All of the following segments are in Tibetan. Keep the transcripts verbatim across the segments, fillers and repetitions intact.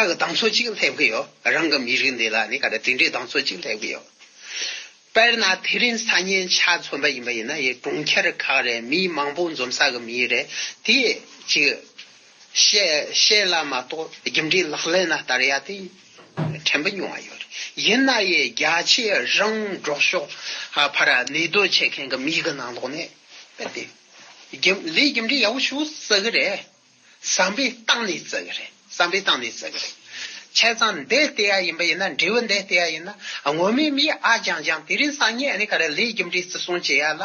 གི་གདེང་ཚོད་ཅིག་སླེབས་ཀྱི་ཡོད། རང་གི་མི་རིགས་འདི་ལ་ནི་ག་རེ་དེ་འདྲའི་གདེང་ཚོད་ཅིག་སླེབས་ཀྱི་ཡོད། དཔེར་ན་དེ་རིང་སང་ཉིན་ཆ་མཚོན་པ་ཡིན་པ་ཡིན་ན་ཡི་གྲོང་ཁྱེར་ཁག་རེད། མི་མང་པོ་འཛོམས་ས་གི་མི་རེད། དེ་ཅིག་བཤད་བཤད་ལ་མ་གཏོགས་རྒྱུ་འབྲས་ལག་ལེན་ན་བསྟར་ཡ་དེ་ཕྲན་བུ་ཉུང་བ་ཡོད་རེད། ཡིན་ན་ཡི་རྒྱ་ཆེ་རང་འབྲོག་ཕྱོགས་ཕར་གནས་སྡོད་བྱེད་མཁན་གི་མི་གི་ནང་ལོགས་ནས་དཔེ་དེ་རྒྱུ་ལས་རྒྱུ་འབྲས་ཡག་པོ་ཞིག་བརྩི་གི་རེད། བསམ་པའི་སྟེང་ནས་བརྩི་གི་རེད། བསམ་པའི་སྟེང་ནས་བརྩི་གི་རེད། བྱས་ཙང་འདི་བལྟས་ཡ་ཡིན་པ་ཡིན་ན། འབྲས་བུ་འདི་བལྟས་ཡ་ཡིན་ན། སྔོན་མའི་མིས་ཨ་ཅང་ཅང་དེ་རིང་སང་ཉིན་ཨ་ནི་ག་རེ་ལས་རྒྱུ་འབྲས་བརྩི་སྲུང་བྱེད་ཡ་ལ་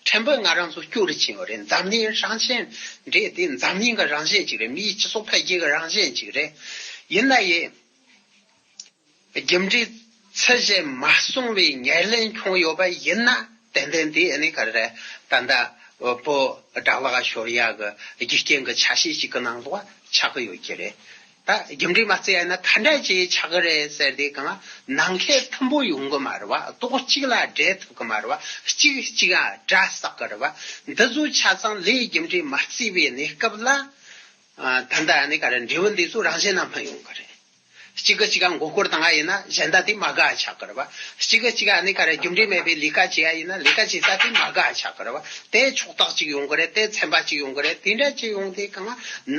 ཕྲན་བུ་ང་རང་ཚོ་སྐྱོ་རུ་ཕྱིན་ཡོད་རེད། འཛམ་གླིང་རང་བཞིན་འདྲེས་དེ་འཛམ་གླིང་གི་རང་བཞིན་ཅིག་རེད། མིའི་སྤྱི་ཚོགས་འཕེལ་རྒྱས་ཀྱི་རང་བཞིན་ཅིག་རེད། ཡིན་ན་ཡང་རྒྱུ་འབྲས་ཚད་གཞི་མ་སྲུང་བའི་ཉེར་ལེན་བྱུང་ཡོད་པ་ཡིན་ན། ཏན་ཏན་དེ་ཨ་ནི་ག་རེ་རེད། ད་ལྟ་བོད་དགྲ་ལག་ཤོར་ཡག་གི་རྒྱུ་རྐྱེན་གྱི་ཆ་ཤས་ཤིག་གི་ནང་ལོགས་ཆགས་ཀྱི་ཡོད་ཀྱི་རེད། ད་རྒྱུ་འབྲས་མ་བརྩི་ཡ་ན་ག་འདྲ་ཅིག་ཆགས་ཀྱི་རེད་ཟེར་དུས་གང་ནང་འཁོད་མཐུན་པོ་ཡོང་གི་མ་རེད་བ། རྡོག་གཅིག་ལ་འདྲེས་ཐུབ་ཀྱི་མ་རེད་བ། གཅིག་གཅིག་ག་དགྲ་བསགས་ཀྱི་རེད་བ། འདི་ཚོ་ཆ་ཚང་ལས་རྒྱུ་འབྲས་མ་བརྩིས་པའི་གནས་སྐབས་ལ། ཨ། ད་ལྟ་ཨ་ནི་ག་རེ་འབྲས་བུ་འདི་ཚོ་རང་བཞིན་ནམ་འཕེན་ཡོང་གི་རེད། གཅིག་གིས་གཅིག་ག་མགོ་སྐོར་བཏང་ཡ་ཡིན་ན་གཞན་དག་དེ་མ་དགའ་ཆགས་ཀྱི་རེད་བ། གཅིག་གིས་གཅིག་ག་ཨ་ནི་ག་རེ་རྒྱུ་འབྲས་མེད་པའི་ལས་ཀ་བྱེད་ཡ་ཡིན་ན་ལས་ཀ་བྱེད་ས་དེ་མ་དགའ་ཆགས་ཀྱི་རེད་བ། དེ་ཕྱོགས་བཏགས་གཅིག་ཡོང་གི་རེད། དེ་ཚན་པ་གཅིག་ཡོང་གི་རེད། དེ་འདྲ་གཅིག་ཡོང་དུས་གང་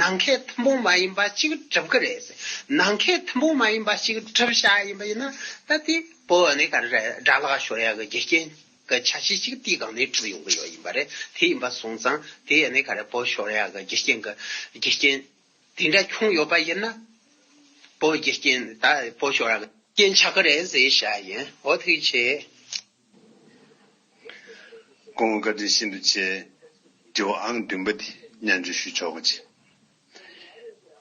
ནང་འཁོད་མཐུན་པོ་མ་ཡིན་པ་གཅིག་གྲུབ་ཀྱི་རེད། ནང་འཁོད་མཐུན་པོ་མ་ཡིན་པ་གཅིག་གྲུབ་བཞག་ཡིན་པ་ཡིན་ན། ད་དེ་བོད་ཨ་ནི་ག་རེ་དགྲ་ལག་ཤོར་ཡ་གི་རྒྱུ་རྐྱེན་གྱི་ཆ་ཤས་གཅིག་དེའི་སྒང་ནས་གྲུབ་ཡོང་གི་ཡོད་ཡིན་པ་རེད། དེ་ཡིན་པ་སོང་ཙང་དེ་ཨ་ནི་ག་རེ་བོད་ཤོར་ཡ་གི་རྒྱུ་རྐྱེན་གྱི་རྒྱུ་རྐྱེན་དེ་འདྲ་བྱུང་ཡོད་པ་ཡིན་ན། བོད་རྒྱུ་རྐྱེན་ད་བོད་ཤོར་ཡ་གི་རྐྱེན་ཆགས་ཀྱི་རེད་ཟེར་བཞག་ཡིན། འོ་ཐུགས་རྗེ་ཆེ། སྐུ་ངོ་བཀའ་དྲིན་ཤིན་ཏུ་ཆེ། དྲི་བ་ཨང་བདུན་པ་དེ་སྙན་སྒྲོན་ཞུ་ཆོག་གི་ཅི།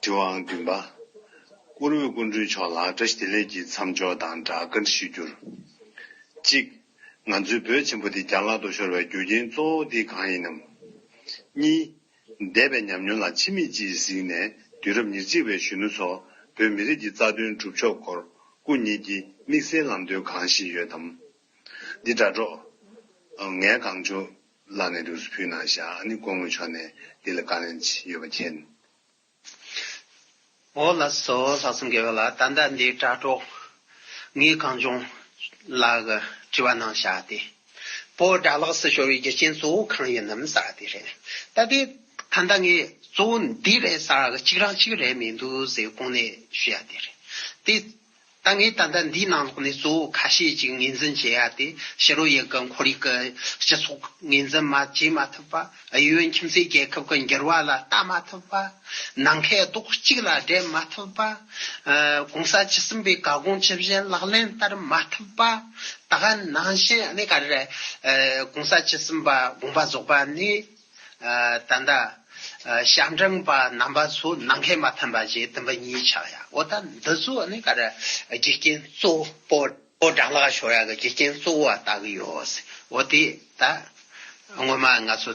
དྲི་བ་ཨང་བདུན་པ། བཀུར་འོས་སྐུ་མགྲོན་མཆོག་ལ་བཀྲ་ཤིས་བདེ་ལེགས་ཀྱི་མཚམས་སྦྱོར་དང་སྦྲགས་བཀའ་འདྲི་ཞུ་རྒྱུར། གཅིག་ང་ཚོའི་བོད་ཆེན་པོ་དེ་རྒྱ་ལག་ཏུ་ཤོར་བའི་རྒྱུ་རྐྱེན་གཙོ་བོ་དེ་གང་ཡིན་ནམ། གཉིས། འདས་པའི་ཉམས་མྱོང་ལ་ཕྱི་མིག་ཅིག་གཟིགས་ནས། དུས་རབས་ཉེར་གཅིག་པའི་གཞོན་ནུ་ཚོ་བོད་མི་རིགས་ཀྱི་རྩ་དོན་སྒྲུབ་ཕྱོགས་སྐོར་སྐུ་ཉིད་ཀྱིས་དམིགས་བསལ་ལམ་སྟོན་གང་ཞིག་ཡོད་དམ། འདི་དྲ་གྲོགས་ངའི་གངས་ལྗོངས་ལགས་ནས་འདུག་སེ་ཕུལ་གནང་བཞག་ཨ་ནི་སྐུ་ངོ་མཆོག་ནས་འདི་ལ་བཀའ་ལན་ཅིག་ཡོད་པ་མཁྱེན། འོ་ལགས་སོ། ལྷག་བསམ་དགེ་བ་ལགས། ད་ལྟ་འདི་དྲ་གྲོགས་ངའི་གངས་ལྗོངས་ལགས་ཀྱིས་དྲི་བ་གནང་བཞག་དེ། བོད་དགྲ་ལག་ཏུ་ཤོར་བའི་རྒྱུ་རྐྱེན་གཙོ་བོ་གང་ཡིན་ནམ་ཟེར་དེ་རེད། ད་དེ་ད་ལྟ་ངས་གཙོ་བོ་འདི་རེད་ཟེར་གི་གཅིག་རང་གཅིག་རེད་མི་འདུག་ཟེར་གོང་ནས་ཞུ་ཡ་དེ་རེད། དེ་ད་ངས་ད་ལྟ་འདིའི་ནང་ལོགས་ནས་གཙོ་བོ་ཁ་ཤས་ཅིག་ངོས་འཛིན་བྱེད་ཡ་དེ། ཕྱི་རོལ་ཡུལ་གྱི་ཁོར་ཡུག་གི་སྤྱི་ཚོགས་ངོས་འཛིན་མ་བྱེད་མ་ཐུབ་པ། གཡས་གཡོན་ཁྱིམ་མཚེས་རྒྱལ་ཁབ་ཀྱི་འགྱུར་བ་ལ་ལྟ་མ་ཐུབ་པ། ནང་ཁའི་རྡོག་གཅིག་ལ་འདྲེས་མ་ཐུབ་པ། ཨ། གོང་ས་བཅུ་གསུམ་པའི་བཀའ་དགོངས་ཇི་བཞིན་ལག་ལེན་བསྟར་མ་ཐུབ་པ། ད་ག་ནང་བཞིན་ཨ་ནི་ག་རེ། ཨ། གོང་ས་བཅུ་གསུམ་པ་དགོངས་པ་རྫོགས་པ་ནས། ཨ། ད་ལྟ། ཨ། ཞབས་འབྲིང་པ་རྣམ་པ་ཚོ་ནང་ཁའི་མ་ཐོན་པ་བྱས་བདུན་པ་གཉིས་ཆགས་ཡ། འོ་ད་འདི་ཚོ་ཨ་ནི་ག་རེ། རྒྱུ་རྐྱེན་གཙོ་བོ། བོད་དགྲ་ལག་ཤོར་ཡ་གི་རྒྱུ་རྐྱེན་གཙོ་བོ་བ་ལྟ་གི་ཡོད། འོ་དེ་ད་སྔོན་མ་ང་ཚོ་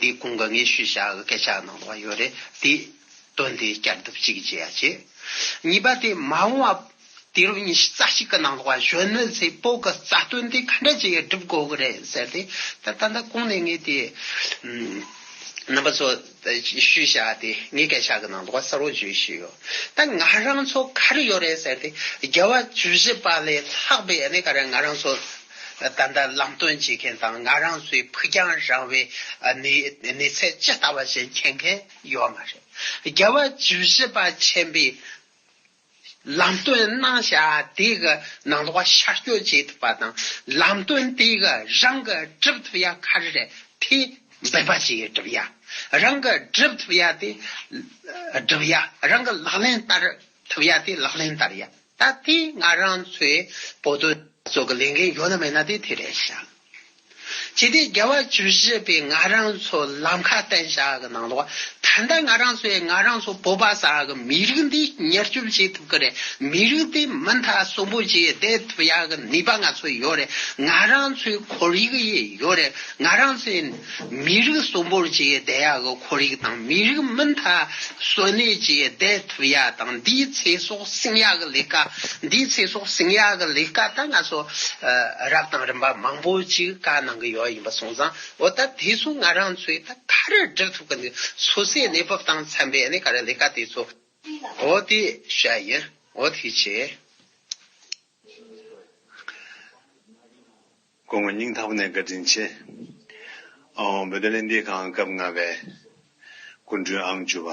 འདི་གོང་གི་ངས་ཞུས་བཞག་གི་སྐད་ཆ་ནང་ལོགས་ཡོད་རེད། དེ་དོན་དེ་བསྐྱར་ཟློས་གཅིག་བྱེད་ཡ་བྱེད། གཉིས་པ་དེ་མ་འོངས་པ་དུས་རབས་ཉི་ཤུ་རྩ་གཅིག་གི་ནང་ལོགས་གཞོན་ནུ་ཚོས་བོད་ཀྱི་རྩ་དོན་དེ་ག་འདྲ་ཅིག་སྒྲུབ་དགོས་གི་རེད་ཟེར་ཏེ། ད་ད་ལྟ་གོང་ནས་ངས་དེ་རྣམ་པ་ཚོ་ཞུས་བཞག་དེ་ངའི་སྐད་ཆ་གི་ནང་ལོགས་གསལ་བོ་བརྗོད་ཞུས་ཡོད། ད་ང་རང་ཚོ་ག་རེ་ཡོད་རེད་ཟེར་ཏེ། རྒྱལ་བ་བཅུ་བཞི་པ་ལས་ལྷག་པའི་ཨ་ནི་ག་རེ་ང་རང་ཚོ་ད་ལྟ་ལམ་སྟོན་བྱེད་མཁན་དང་། ང་རང་ཚོའི་ཕུགས་རྒྱང་རིང་བའི་གནས་གནས་ཚད་ཇི་ལྟ་བ་བཞིན་མཁྱེན་མཁན་ཡོད་མ་རེད། རྒྱལ་བ་བཅུ་བཞི་པ་མཁྱེན་པའི་ལམ་སྟོན་གནང་བཞག་དེ་གི་ནང་ལོགས་ཤར་སྐྱོད་བྱེད་ཐུབ་པ་དང་། ལམ་སྟོན་དེ་གི་རང་གི་སྒྲུབ་ཐུབ་ཡ་ག་རེ་རེད། དེ་འབད་པ་བྱེད་སྒྲུབ་ཡ། རང་གི་སྒྲུབ་ཐུབ་ཡ་དེ་སྒྲུབ་ཡ། རང་གི་ལག་ལེན་བསྟར་ཐུབ་ཡ་དེ་ལག་ལེན་བསྟར་ཡ། ད་དེ་ང་རང་ཚོའི་བོད་དོན་སོགས་ཀྱི་ལས་འགན་ཡོད་ན་མེད་ན་དེ་དེ་རེད་ཤག་བྱས་ཏེ་རྒྱལ་བ་བཅུ་བཞི་པས་ང་རང་ཚོ་ལམ་ཁ་བསྟན་བཞག་གི་ནང་ལོགས། ད་ལྟ་ང་རང་ཚོས་ང་རང་ཚོ་བོད་པ་ཟེར་གི་མི་རིགས་འདི་མྱུར་སྐྱོབ་བྱེད་ཐུབ་ཀྱི་རེད། མི་རིགས་འདི་མུ་མཐུད་གསོན་པོ་བྱས་བསྡད་ཐུབ་ཡག་གི་ནུས་པ་ང་ཚོ་ཡོད་རེད། ང་རང་ཚོའི་ཁོར་ཡུག་ཡང་ཡོད་རེད། ང་རང་ཚོའི་མི་རིགས་གསོན་པོ་བྱས་བསྡད་ཡག་གི་ཁོར་ཡུག་དང་། མི་རིགས་མུ་མཐུད་གསོན་གནས་བྱས་བསྡད་ཐུབ་ཡག་དང་། འདིའི་ཚེ་སྲོག་བསྲིང་ཡག་གི་ལས་ཀ། འདིའི་ཚེ་སྲོག་བསྲིང་ཡག་གི་ལས་ཀ་ད་ང་ཚོ་ཨ་རབ་དང་རིམ་པ་མང་པོ་ཅིག་བཀའ་གནང་གི་ཡོད་ཡིན་པ་སོང་ཙང་། འོ་ད་དེ་ཚོ་ང་རང་ཚོས་ད་ག་རེ་སྒྲུབ་ཐུབ་ཀྱི་འདུག་སོ་སོའི་གནས་བབ་དང་འཚམ་པའི་ཨ་ནི་ག་རེ་ལས་ཀ་དེ་ཚོ། འོ་དེ་བཤད་ཡིན། འོ་དེ་བྱས། སྐུ་ངོ་སྙིང་ཐག་པ་ནས་བཀའ་དྲིན་ཆེ། ཨོ་བོད་དོན་ལས་འཛིན་ཁང་སྐབས་ལྔ་པའི་སྐུ་མགྲོན་ཨང་བཅུ་པ།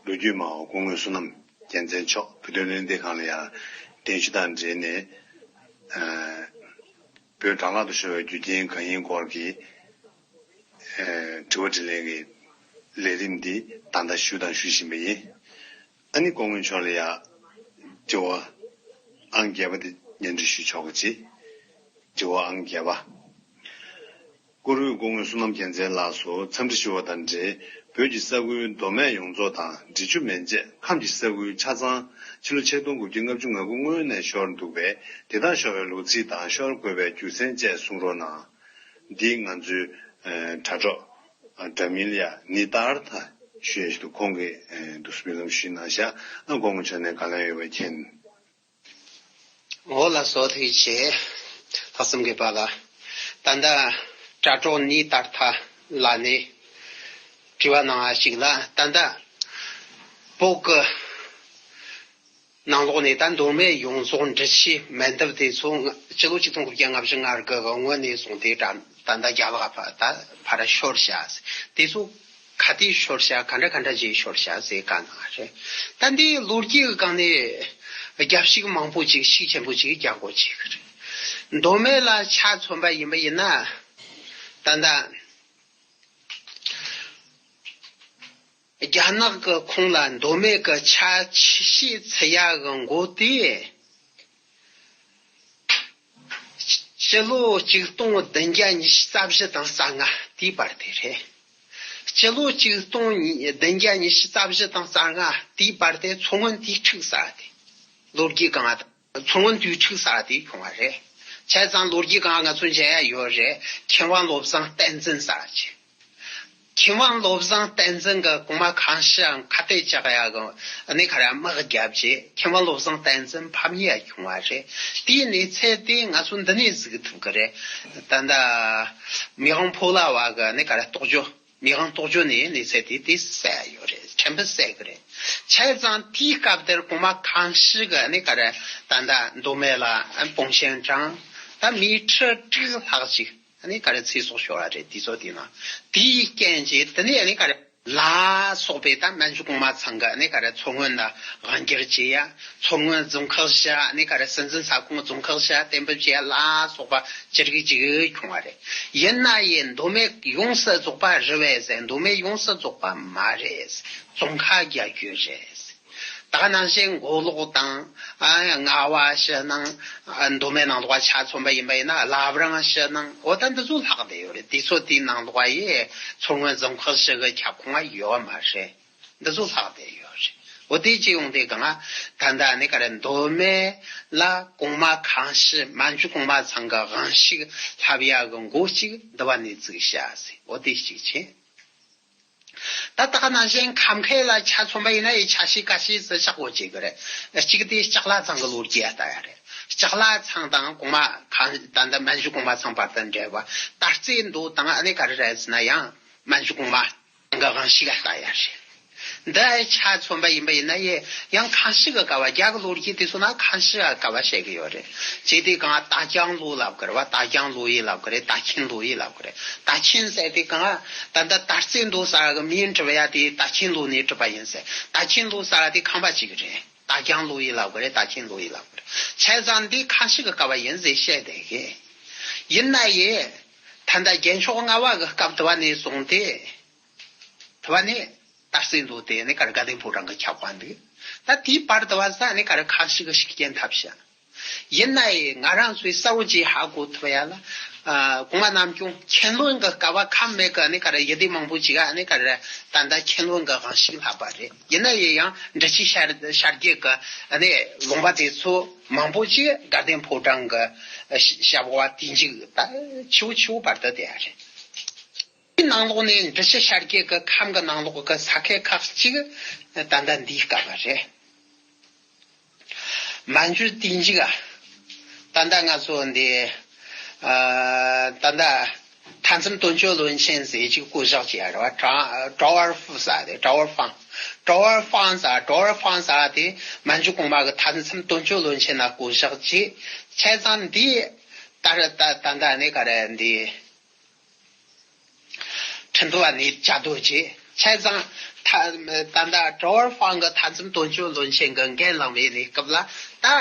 ལོ་རྒྱུས་མ་འོངས་སྐུ་ངོ་བསོད་ནམས་རྒྱལ་མཚན་མཆོག་བོད་དོན་ལས་འཛིན་ཁང་ལ་ཡང་གདན་ཞུ་དང་འབྲེལ་ནས། ཨ་བོད་དྲག་ལྷག་ཏུ་ཤོར་བའི་རྒྱུ་རྐྱེན་གང་ཡིན་སྐོར་གྱི་ཨ་དྲི་བ་དྲིས་ལན་གྱི་ལས་རིམ་འདི་ད་ལྟ་ཞུས་དང་ཞུ་བཞིན་པ་ཡིན། ཨ་ནི་སྐུ་ངོ་མཆོག་ལ་ཡང་དྲི་བ་ཨང་བརྒྱད་པ་འདི་སྙན་སྒྲོན་ཞུས་ཆོག་གི་ཅི། དྲི་བ་ཨང་བརྒྱད་པ། བཀུར་འོས་སྐུ་ངོ་བསོད་ནམས་རྒྱལ་མཚན་ལགས་སུ་འཚམས་འདྲི་ཞུ་བ་དང་འབྲེལ། བོད་ཀྱི་ས་ཁུལ་མདོ་སྨད་ཡོངས་རྫོགས་དང་འབྲི་ཆུ་མན་ཆད་ཁམས་ཀྱི་ས་ཁུལ་ཆ་ཚང་ཕྱི་ལོ་ཆིག་སྟོང་དགུ་བརྒྱ་ལྔ་བཅུ་ང་དགུ་སྔོན་ནས་ཤོར་འདུག་པས། དེ་དག་ཤོར་བའི་ལོ་ཚིགས་དང་ཤོར་དགོས་པའི་རྒྱུ་མཚན་བཅས་གསུང་རོགས་གནང་། འདི་ང་ཚོའི་ཨ་དྲ་གྲོགས་ཨ་དྲ་མིང་ལ་ཡང་ནི་ཏར་ཐ་ཞུ་ཡས་ཤིག་འདུག་ཁོང་གིས་ཨ་འདུག་སེ་སྨོན་ལམ་ཞུས་གནང་ཤག་ཨ་སྐུ་ངོ་མཆོག་ནས་བཀའ་ལན་ཡོད་པ་མཁྱེན། འོ་ལགས་སོ། ཐུགས་རྗེ་ཆེ། ལྷག་བསམ་དགོས་པ་ལ། ད་ལྟ་དྲ་གྲོགས་ནི་ཏར་ཐ་ལགས་ནས་དྲི་བ་གནང་བ་ཞིག་ལ། ད་ལྟ་བོད་ཀྱི་ནང་ལོགས་ནས་ད་མདོ་སྨད་ཡོངས་རྫོགས་འབྲི་ཆུའི་མན་དབ་དེ་ཚོ་སྤྱི་ལོ་ཆིག་སྟོང་དགུ་བརྒྱ་ལྔ་བཅུ་ང་དགུ་གི་སྔོན་ནས་བཟུང་སྟེ་ད་ད་ལྟ་རྒྱ་ལག་ཕར་ད་ཕར་ཤོར་བཞག་དེ་ཚོ་ག་དུས་ཤོར་བཞག་ག་འདྲ་ག་འདྲ་བྱས་ཤོར་བཞག་ཟེར་བཀའ་གནང་བ་རེད། ད་འདི་ལོ་རྒྱུས་ཀྱི་སྒང་ནས་རྒྱབ་ཤིག་མང་པོ་ཅིག་ཤུགས་ཆེན་པོ་ཅིག་རྒྱག་དགོས་ཀྱི་རེད། མདོ་སྨད་ལ་ཆ་མཚོན་པ་ཡིན་པ་ཡིན་ན། ད་ལྟ་རྒྱ་ནག་གི་ཁོངས་ལ་མདོ་སྨད་ཀྱི་ཆ་ཆེ་ཤོས་ཚུད་ཡག་གི་འགོ་དེ། སྤྱི་ལོ་ཆིག་སྟོང་བདུན་བརྒྱ་ཉི་ཤུ་རྩ་བཞི་དང་རྩ་ལྔ་དེའི་བར་དེ་རེད། སྤྱི་ལོ་ཆིག་སྟོང་བདུན་བརྒྱ་ཉི་ཤུ་རྩ་བཞི་དང་རྩ་ལྔ་དེའི་བར་དེ་མཚོ་སྔོན་དུས་འཁྲུག་ཟེར་བ་དེ། ལོ་རྒྱུས་སྒང་ང་མཚོ་སྔོན་དུས་འཁྲུག་ཟེར་བ་དེ་བྱུང་བ་རེད། བྱས་ཙང་ལོ་རྒྱུས་སྒང་ང་ང་ཚོ་མཇལ་ཡ་ཡོད་རེད། མཁས་དབང་བློ་བཟང་བསྟན་འཛིན་ཟེར་བ་ཅིག་མཁས་དབང་བློ་བཟང་བསྟན་འཛིན་གྱི་གོང་མ་ཁང་ཤིའང་ཁ་གཏད་བཅག་ཡ་གི་ཨ་ནི་ག་རེ་དམག་བརྒྱབ་རྗེས་མཁས་དབང་བློ་བཟང་བསྟན་འཛིན་ཕམ་ཉེས་བྱུང་བ་རེད། དེའི་གནས་ཚད་དེ་ང་ཚོ་འདི་ནས་གཟིགས་ཐུབ་ཀྱི་རེད། ད་ལྟ་མི་དབང་ཕོ་ལྷ་བ་གི་ཨ་ནི་ག་རེ་རྟོགས་བརྗོད། མི་དབང་རྟོགས་བརྗོད་ནས་གནས་ཚད་དེ་དེ་གསལ་ཡོད་རེད། ཕྲན་བུ་གསལ་གི་རེད། བྱས་ཙང་དེའི་སྐབས་དེར་གོང་མ་ཁང་ཤི་གི་ཨ་ནི་ག་རེ་ད་ལྟ་མདོ་སྨད་ལ་ཨ་སྤུངས་ཞེན་དྲངས། ད་མི་ཁྲི་དྲུག་ལྷག་ཅིག་ཨ་ནི་ག་རེ་ཚེ་སྲོག་ཤོར་བ་རེད། དུས་ཚོད་དེ་ན་དེའི་རྐྱེན་གྱིས་དེ་ནས་ཨ་ནི་ག་རེ་ལ་སོགས་པའི་ད་མན་ཇུ་གོང་མ་ཚང་གི་ཨ་ནི་ག་རེ་མཚོ་སྔོན་ལ་དབང་སྒྱུར་བྱེད་ཡ། མཚོ་སྔོན་རྫོང་ཁག་བཞི་ཨ་ནི་ག་རེ་སྲིད་འཛིན་ས་ཁོངས་རྫོང་ཁག་བཞི་གཏན་འབེབས་བྱེད་ཡ་ལ་སོགས་པ་ཅི་རིགས་ཅིག་བྱུང་བ་རེད། ཡིན་ན་ཡང་མདོ་སྨད་ཡོངས་སུ་རྫོགས་པ་རེད་པས་ཟེར། མདོ་སྨད་ཡོངས་སུ་རྫོགས་པ་མ་རེད། རྫོང་ཁག་བརྒྱད་ཅུ་རེད། ད་ག་ནང་བཞིན་མགོ་ལོག་དང་ཨ་རྔ་བ་ཕྱི་ནང་ཨ་མདོ་སྨད་ནང་ལོགས་ཆ་མཚོན་པ་ཡིན་པ་ཡིན་ན་བླ་བྲང་ཕྱི་ནང་འོ་ད་འདི་ཚོ་ལྷག་བསྡད་ཡོད་རེད། དུས་ཚོད་དེའི་ནང་ལོགས་ཡི་མཚོ་སྔོན་རྫོང་ཁག་བཞི་གི་ཁྱབ་ཁོངས་ཡོད་མ་རེད། འདི་ཚོ་ལྷག་བསྡད་ཡོད་རེད། འོ་དེ་ཅི་ཡོང་དེ་གང་ད་ལྟ་ནི་ག་རེ་མདོ་སྨད་ལ་གོང་མ་ཁང་ཤི་མན་ཇུ་གོང་མ་ཚང་གི་དབང་ཤུགས་ལྷབ་ཡ་གི་འགོ་གཅིག་འདི་བ་ནས་བཙུགས་བཞག་ཟེར། འོ་དེ་གཅིག་བྱས། ད་ད་ག་ནང་བཞིན་ཁམས་ཁ་ལ་ཆ་མཚོན་པ་ཡིན་ན་ཡི་ཆ་ཤས་ཀ་ཤས་སུ་ཆག་སྒོ་བྱེད་གི་རེད། གཅིག་དེ་ལྕགས་ལ་ཚང་གི་ལོ་རྒྱུས་ལྟ་ཡ་རེད། ལྕགས་ལ་ཚང་དང་གོང་མ་ཁང་ད་ལྟ་མན་ཇུ་གོང་མ་ཚང་བར་དུ་འབྲེལ་བ། དར་རྩེ་མདོ་དང་ཨ་ནི་ག་རེ་རེད་ཟེར་ན་ཡང་མན་ཇུ་གོང་མ་གི་དབང་ཤུགས་ལ་ལྟ་ཡ་རེད། འདི་ཆ་མཚོན་པ་ཡིན་པ་ཡིན་ན་ཡི་ཡང་ཁང་ཤི་གི་སྐབས་བ་རྒྱ་གི་ལོ་རྒྱུས་དེ་ཚོ་ན་ཁང་ཤི་གི་སྐབས་བ་བཤད་གི་ཡོད་རེད། ཅེ་དེ་གང་རྟ་རྐྱང་ལོ་ལབ་གི་རེད་བ། རྟ་རྐྱང་ལོ་ཡི་ལབ་གི་རེད། རྟ་ཁྱིན་ལོ་ཡི་ལབ་གི་རེད། རྟ་ཁྱིན་ཟེར་དེ་གང་ད་ལྟ་དར་རྩེ་མདོ་ཟེར་གི་མིང་གྲུབ་ཡ་དེ་རྟ་ཁྱིན་ལོ་ནས་གྲུབ་པ་ཡིན་ཟེར། རྟ་ཁྱིན་ལོ་ཟེར་དེ་ཁང་པ་གཅིག་རེད། རྟ་རྐྱང་ལོ་ཡི་ལབ་གི་རེད། རྟ་ཁྱིན་ལོ་ཡི་ལབ་གི་རེད། བྱས་ཙང་འདི་ཁང་ཤི་གི་སྐབས་བ་ཡིན་ཟེར་བཤད་བསྡད་གི། ཡིན་ན་ཡི་ད་ལྟ་རྒྱལ་མཆོག་ལྔ་པ་གི་སྐབས་དུ་བ་ནས་བཟུང་སྟེ། དུ་བ་ནས་དར་སྲིན་མདོ་དེ་ནི་ག་རེ་དགའ་ལྡན་ཕོ་བྲང་གི་ཁྱབ་པ་འདུག་ད་དེའི་བར་དུ་བ་ས་ནི་ག་རེ་ཁང་ཤི་གི་ཤུགས་རྐྱེན་ཐེབས་ཤག་ཡིན་ན་ཡི་ང་རང་ཚོའི་གསལ་བོ་ཅིག་ཧ་གོ་ཐུབ་ཡ་ལ། ཨ་གོང་མ་རྣམ་སྐྱོང་མཁྱེན་བློན་གྱི་སྐབས་བ་ཁམས་མེད་གི་ནི་ག་རེ་ཡི་དེ་མང་པོ་ཅིག་ཨ་ནི་ག་རེ་ད་ལྟ་མཁྱེན་བློན་གྱི་དབང་ཤུགས་ལྷག་པ་རེད། ཡིན་ན་ཡི་ཡང་འབྲི་ཆུའི་ཤར་ཤར་རྒྱུད་གི་ཨ་ནི་ལུང་པ་དེ་ཚོ་མང་པོ་ཅིག་དགའ་ལྡན་ཕོ་བྲང་གི་ཞབས་པ་དེ་འཇིག་ད་ཆེ་བོ་ཆེ་བོ་བར་དུ་དེ་ཡ་རེད། ནང་ལོགས་ནས་འབྲི་ཆུ་ཤར་རྒྱུད་ཀྱི་ཁམས་ཀྱི་ནང་ལོགས་ཀྱི་ས་ཁུལ་ཁག་ཅིག་ད་ལྟ་འདིའི་སྐབས་རེད། མན་ཇུ་དུས་འཇིག་ད་ལྟ་ང་ཚོ་འདི་ད་ལྟ་མཐའ་མཚམས་དོན་གཅོད་བློན་ཆེན་ཟེར་ཅིག་བསྐོ་གཞག་བྱས་རེད་བ། ཀྲ་ཀྲ་ཝར་ཧྥུ་ཟེར་དེ་ཀྲ་ཝར་ཧྥང་ ཀྲོ་ཝར་ཧྥང་ཟེར། ཀྲོ་ཝར་ཧྥང་ཟེར་དེ་མན་ཇུ་གོང་མ་གི་མཐའ་མཚམས་དོན་གཅོད་བློན་ཆེན་ན་བསྐོ་བཞག་བྱས། བྱས་ཙང་འདི་ད་ར་ད་ད་ད་ནི་ག་རེ་འདི། ཁྲིན་ཏུའུ་ནས་བཅའ་སྡོད་བྱས། བྱས་ཙང་ད་ད་ལྟ་ཀྲོ་ཝར་ཧྥང་གི་མཐའ་མཚམས་དོན་གཅོད་བློན་ཆེན་གྱི་འགན་བླངས་པའི་གནས་སྐབས་ལ་ད་ཨ་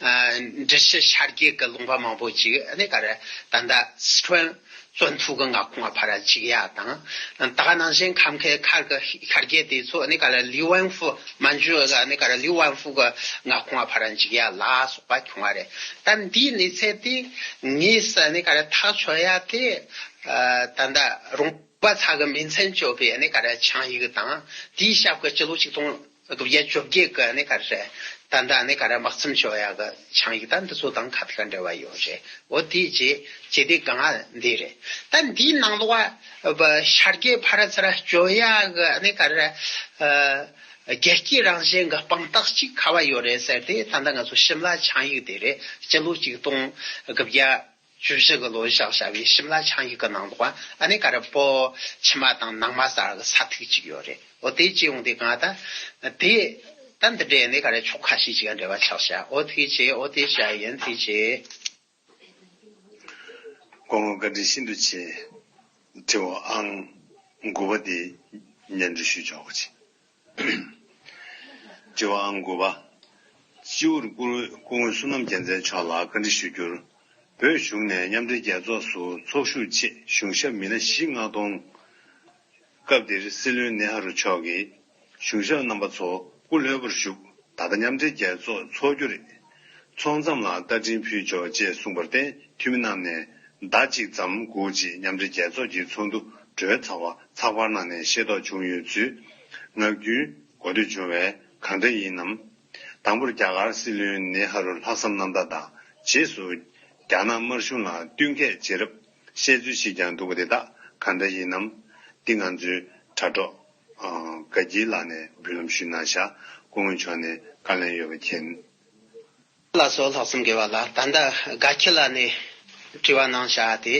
འབྲི་ཆུ་ཤར་རྒྱུད་ཀྱི་ལུང་པ་མང་པོ་ཅིག་ཨ་ནི་ག་རེ་ད་ལྟ་སི་ཁྲོན་བཙོན་ཐུག་གི་མངའ་ཁོངས་ཕར་བཅུག་ཡ་དང་། ད་ག་ནང་བཞིན་ཁམས་ཁའི་ཁར་གྱི་ཤར་རྒྱུད་དེ་ཚོ་ཨ་ནི་ག་རེ་ལི་ཝན་ཧྥུ། མན་ཇུ་གི་ཨ་ནི་ག་རེ་ལི་ཝན་ཧྥུ་གི་མངའ་ཁོངས་ཕར་བཅུག་ཡ་ལ་སོགས་པ་བྱུང་བ་རེད། ད་འདིའི་གནས་ཚད་དེ་ངས་ཨ་ནི་ག་རེ་ཐག་ཆོད་ཡ་དེ། ཨ་ད་ལྟ་རོང་པ་ཚ་གི་མིང་མཚན་བཅོས་པའི་ཨ་ནི་ག་རེ་ཆིངས་ཡིག་དང་། དེའི་ཞབས་ཀྱི་སྤྱི་ལོ་ཆིག་སྟོང་དགུ་བརྒྱ་བཅོ་བརྒྱད་ཀྱི་ཨ་ནི་ག་རེ་ད་ལྟ་ཨ་ནི་ག་རེ་དམག་མཚམས་བཅད་ཡག་གི་ཆིངས་ཡིག་དང་འདི་ཚོ་དང་ཁ་ཐུག་འབྲེལ་བ་ཡོད་རེད། འོ་དེའི་རྗེས་ཇི་སྟེ་གང་འདི་རེད། ད་འདིའི་ནང་ལོགས་ཨ་ཤར་རྒྱུད་ཕར་ཚུར་བཅད་ཡག་གི་ཨ་ནི་ག་རེ་ཨ་རྒྱལ་གཅེས་རང་བཞིན་གྱི་དཔང་རྟགས་གཅིག་ག་བ་ཡོད་རེད་ཟེར་ཏེ། ད་ལྟ་ང་ཚོ་ཞིམ་ལ་ཆིངས་ཡིག་དེ་རེད། སྤྱི་ལོ་ཆིག་སྟོང་དགུ་བརྒྱ་བཅུ་བཞི་གི་ལོ་བཞག་བྱ་བའི་ཞིམ་ལ་ཆིངས་ཡིག་གི་ནང་དུ་ཨ་ནི་ག་རེ་བོད་ཕྱི་མ་དང་ནང་མ་ཟེར་གི་ས་ཐིག་ཅིག་ཡོད་རེད། འོ་དེ་ཅི་ཡོང་དེ་གང་ད་དེ་ད་འདི་འདྲའི་ནི་ག་རེ་ཕྱོགས་ཁ་ཤས་ཅིག་འབྲེལ་བ་ཆགས་བྱ། འོ་དེ་ཅི་འོ་དེ་བྱ་ཡིན་དེ་ཅི། སྐུ་ངོ་བཀའ་དྲིན་ཤིན་ཏུ་ཆེ། དྲི་བ་ཨང་དགུ་པ་དེ་སྙན་སྒྲོན་ཞུ་ཆོག་གི། དྲི་བ་ཨང་དགུ་པ། སྤྱི་བོར་སྐུ་སྐུ་ངོ་བསོད་ནམས་རྒྱལ་མཚན་མཆོག་ལ་བཀའ་འདྲི་ཞུ་རྒྱུར། བོད་གཞུང་ནས་མཉམ་འབྲེལ་རྒྱལ་ཚོགས་སུ་ཚོགས་ཞུགས་ཆེད་གཞུང་ཞབས་མི་སྣ་བཞི་མངགས་གཏོང་། སྐབས་དེར་སྲིད་བློན་ནེ་ཧ་རུ་མཆོག་གིས། གཞུང་ཞབས་རྣམ་པ་ཚོ་སྐུ་ལྷོད་པར་བཞུགས། ད་ལྟ་མཉམ་འབྲེལ་རྒྱལ་ཚོགས་འཚོགས་རྒྱུ་རེད། ཚོགས་མཚམས་ལ་རྟ་མགྲིན་ཕུལ་ཆོག་ཅེས་གསུངས་པར་བརྟེན། འཐུས་མི་རྣམས་ནས་ཟླ་གཅིག་ཙམ་སྒུག་རྗེས་མཉམ་འབྲེལ་རྒྱལ་ཚོགས་ཀྱི་ཚོགས་འདུ་གྲོལ་ཚར་བ་ཚགས་པར་ནང་ནས་ཤེས་རྟོགས་བྱུང་ཡོད་ཚུལ། ངག་རྒྱུན་གོ་ཐོས་བྱུང་བས་གང་འདྲ་ཡིན་ནམ། དང་པོར་རྒྱ་གར་སྲིད་བློན་ནེ་ཧ་རུ་ལྷག་བསམ་རྣམ་དག་དང་། རྗེས་སུ་རྒྱ་ནག་དམར་གཞུང་ལ་བསྟུན་མཁས་བྱེད་རབས་བཤད་ཚུལ་ཞིག་ཀྱང་འདུག་པ་དེ་དག་གང་འདྲ་ཡིན་ནམ། འདི་ང་ཚོའི་དྲ་གྲོགས་དགའ་སྐྱིད་ལགས་ནས་འབུལ་ལམ་ཞུས་གནང་ཤག་སྐུ་ངོ་མཆོག་ནས་བཀའ་ལན་ཡོད་པ་མཁྱེན། ལགས་སོ། ལྷག་བསམ་དགེ་བ་ལགས། ད་ལྟ་དགའ་སྐྱིད་ལགས་ནས་དྲི་བ་གནང་བཞག་དེ།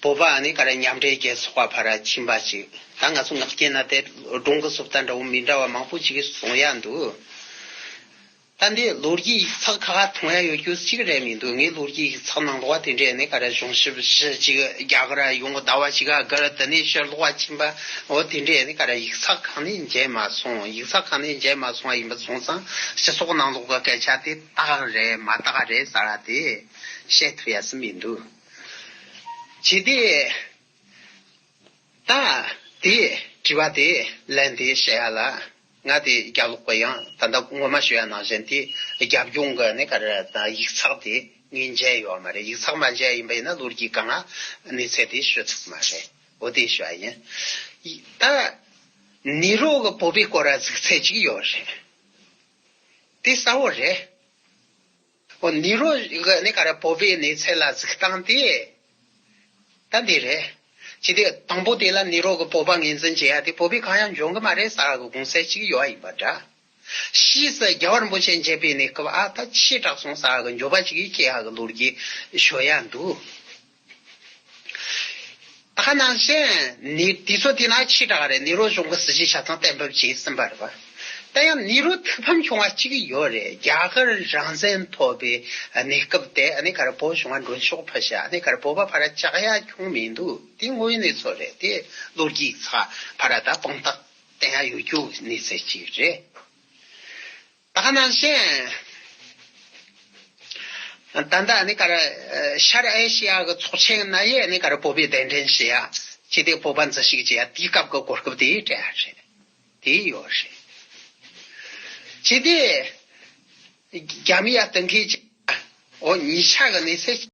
བོད་པ་ནི་ག་རེ་མཉམ་འབྲེལ་རྒྱལ་ཚོགས་པ་ཕར་ཕྱིན་པ་ཅིག་ད་ང་ཚོ་ངག་རྒྱུན་ན་དེ་སྒྲུང་གི་བཟོ་ལྟ་འདྲ་བོ་མི་འདྲ་བ་མང་པོ་ཅིག་གསུང་ཡ་འདུག་ད་འདི་ལོ་རྒྱུས་ཡིག་ཚགས་ཁག་ཁག་མཐོང་ཡ་ཡོད་རྒྱུ་གཅིག་རེད་མི་འདུག་ངའི་ལོ་རྒྱུས་ཡིག་ཚགས་ནང་ལོགས་དེ་འདྲས་ནི་ག་རེ་གཞུང་ཞབས་བཞི་ཅིག་རྒྱ་གར་ཡོང་གི་ཟླ་བ་གཅིག་ག་གར་དེ་ནས་ཕྱིར་ལོག་པ་ཕྱིན་པ། འོ་དེ་འདྲས་ནི་ག་རེ་ཡིག་ཚགས་ཁག་ནས་མཇལ་མ་སོང་། ཡིག་ཚགས་ཁག་ནས་མཇལ་མ་སོང་བ་ཡིན་པ་སོང་ཙང་སྤྱི་ཚོགས་ནང་ལོགས་ཀྱི་སྐད་ཆ་དེ་དག་རེད་མ་དག་རེད་ཟེར་བ་དེ་བཤད་ཐུབ་ཡ་སི་མི་འདུག་ཅི་སྟེ། ད་དེ་དྲི་བ་དེ་ལན་དེ་བཤད་ཡ་ལ། ང་དེ་རྒྱབ་ལོགས་པ་ཡང་ད་ལྟ་སྔོན་མ་ཞུ་ཡ་ནང་བཞིན་དེ་རྒྱབ་ལྗོངས་ཀྱི་ནི་ག་རེ་ད་ཡིག་ཚགས་དེ་ངས་མཇལ་ཡོད་མ་རེད། ཡིག་ཚགས་མ་མཇལ་ཡིན་པ་ཡིན་ན་ལོ་རྒྱུས་གང་ང་གནས་ཚད་དེ་ཞུ་ཐུབ་མ་རེད། འོ་དེ་ཞུ་ཡ་ཡིན། ད་ནེ་རོ་གི་བོད་པའི་སྐོར་ར་གཟིགས་ཚད་ཅིག་ཡོད་རེད། དེ་གསལ་བོ་རེད། འོ་ནེ་རོ་གི་ནི་ག་རེ་བོད་པའི་གནས་ཚད་ལ་གཟིགས་སྟངས་དེ་ད་འདི་རེད། ཅི་སྟེ་དང་པོ་དེ་ལ་ནེ་རོ་གི་བོད་པ་ངོས་འཛིན་བྱེད་ཡ་དེ་བོད་པའི་གང་ཡང་འཇོན་གི་མ་རེད་ཟེར་གི་དགོངས་སེལ་ཅིག་ཡོད་ཡིན་པ་འདྲ། ཕྱིས་སུ་རྒྱལ་བ་རིན་པོ་ཆེ་མཇལ་བའི་གནས་སྐབས་ཨ་ད་ཕྱིས་དྲག་སོང་ཟེར་གི་འགྱོད་པ་ཅིག་སྐྱེ་ཡ་གི་ལོ་རྒྱུས་ཤོད་ཡ་འདུག་ད་ག་ནང་བཞིན་ནི་དུས་ཚོད་དེ་ན་ཕྱི་དྲག་རེད། ནེ་རོ་གཞུང་གི་སྲིད་ཇུས་ཆ་ཚང་གཏན་འབེབས་བྱས་ཟིན་པ་རེད་པ། ད་ཡང་ནེ་རོ་ཐུགས་ཕམ་བྱུང་བ་གཅིག་ཡོད་རེད། རྒྱ་གར་རང་བཙན་ཐོབ་པའི་གནས་སྐབས་དེ་ཨ་ནི་ག་རེ་བོད་གཞུང་ང་མགྲོན་ཤོག་ཕུལ་ཤག་ཨ་ནི་ག་རེ་བོད་པ་ཕར་བཅག་ཡ་བྱུང་མི་འདུག་དེ་དངོས་ཡོད་གནས་ཚུལ་རེད། དེ་ལོ་རྒྱུས་ཚགས་ཕར་ད་དཔང་རྟགས་བསྟན་ཡ་ཡོད་རྒྱུ་གནས་ཚུལ་གཅིག་རེད། ད་ག་ནང་བཞིན། ད་ལྟ་ནི་ག་རེ། ཤར་ཨེ་ཤི་ཡ་གི་ཚོགས་ཆེན་ན་ཡེ་ནི་ག་རེ་བོད་པའི་གདན་འདྲེན་བྱེད་ཡ། ཅི་སྟེ་བོད་པ་འཛུལ་ཞུགས་བྱེད་ཡ་དེའི་སྐབས་ཀྱི་གོ་སྐབས་དེ་སྤྲད་ཡ་རེད། དེ་ཡོད་རེད། ཅི་སྟེ། རྒྱ་མི་ཡ་སྟོན་མཁན་ཅིག་འོ་ཉིས་ཆ་གི་གནས་ཚད།